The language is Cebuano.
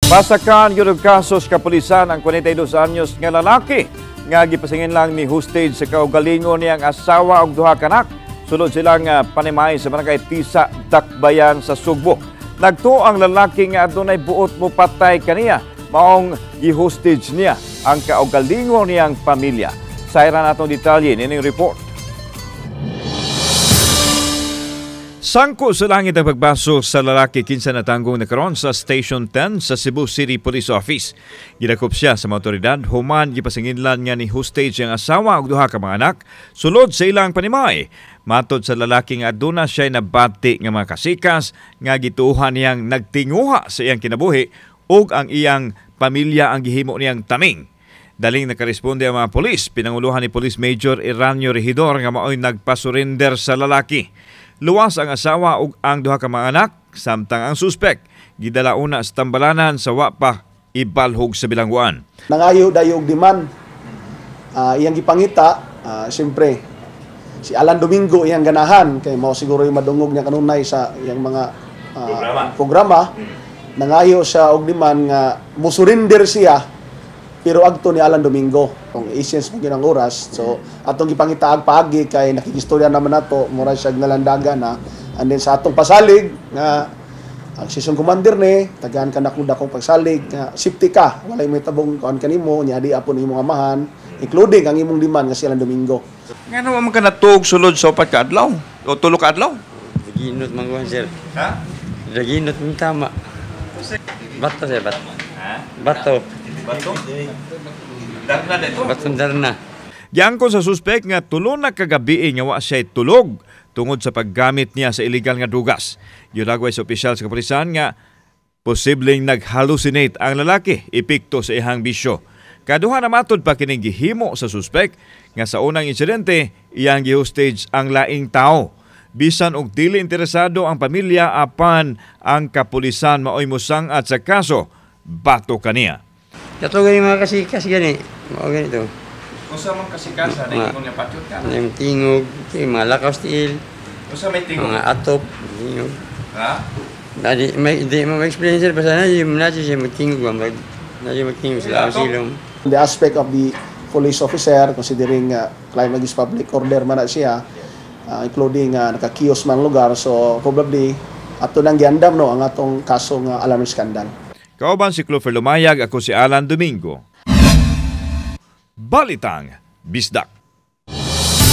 Pasakan gyud og kaso sa kapulisan ang 42 anyos nga lalaki nga gipasingin lang ni hostage sa kaugalingon niyang asawa ug duha ka anak. Sulod silang panimay sa barangay Tisa, Dakbayan sa Sugbo. Nagtuo ang lalaki nga adunay buot mo patay kaniya, maong gi-hostage niya ang kaugalingon niyang pamilya. Sayran natong detalye nining report. Sangko sa langit ang pagbaso sa lalaki kinsa natanggong nakaron sa Station 10 sa Cebu City Police Office. Gidakop siya sa mga otoridad human gipasinginlan nga ni hostage ang asawa ug duha ka mga anak sulod sa ilang panimay. Matod sa lalaki nga aduna siya nabati nga mga kasikas nga gituohan niyang nagtinguha sa iyang kinabuhi ug ang iyang pamilya ang gihimo niyang taming. Daling nakaresponde ang mga polis, pinanguluhan ni Police Major Iranio Regidor nga maoy nagpasurrender sa lalaki. Luwas ang asawa ug ang duha ka mga anak, samtang ang suspek gidala una sa tambalanan sa wa pa ibalhog sa bilangguan. Nangayo dayo og demand. Iyang gipangita, siyempre si Alan Domingo iyang ganahan kay mao siguro yung madungog niya kanunay sa iyang mga programa. Nangayo siya og demand nga musurrender siya pero agto ni Alan Domingo kung essence mo ang oras. So atong gipangita ang paagi kay nakikistorya naman nato mura siya nalandaga na, and then sa atong pasalig nga ang season commander ni tagaan ka na kung dakong pagsalig nga safety ka, walay may tabong kuan kanimo nya di apon imong amahan including ang imong demand nga si Alan Domingo. Ngano man ka natuog sulod sa upat ka adlaw o tulo ka adlaw? Daginot man kuan, sir. Ha? Daginot man tama. Bato, sir, bato. Bato. Bato? Darna dito. Bato darna. Giangkon sa suspek nga tulo na kagabi nga wa siya tulog tungod sa paggamit niya sa illegal nga dugas. Giulagway sa opisyal sa kapulisan nga posibleng nag-hallucinate ang lalaki epekto sa iyang bisyo. Kaduha na matod pa kining gihimo sa suspek nga sa unang insidente iyang gihostage ang laing tao. Bisan og dili interesado ang pamilya apan ang kapulisan maoy musang-at sa kaso bato kaniya. Kato gani mga kasikas gani. Mao ganito. Unsa man kasikasa na ingon nga patyot ka? Yung tingog, yung mga lakaw tiil, Unsa may mga atop, tingog. Ha? Dadi may di mo ma-explain, sir, basta na yung na siya magtingog ba mag na siya magtingog sila ang silom. The aspect of the police officer, considering crime against public order man na siya, including naka-kiosk man lugar, so probably ato nang giandam no ang atong kaso nga alarm scandal. Kauban si Clover Lumayag, ako si Alan Domingo. Balitang Bisdak.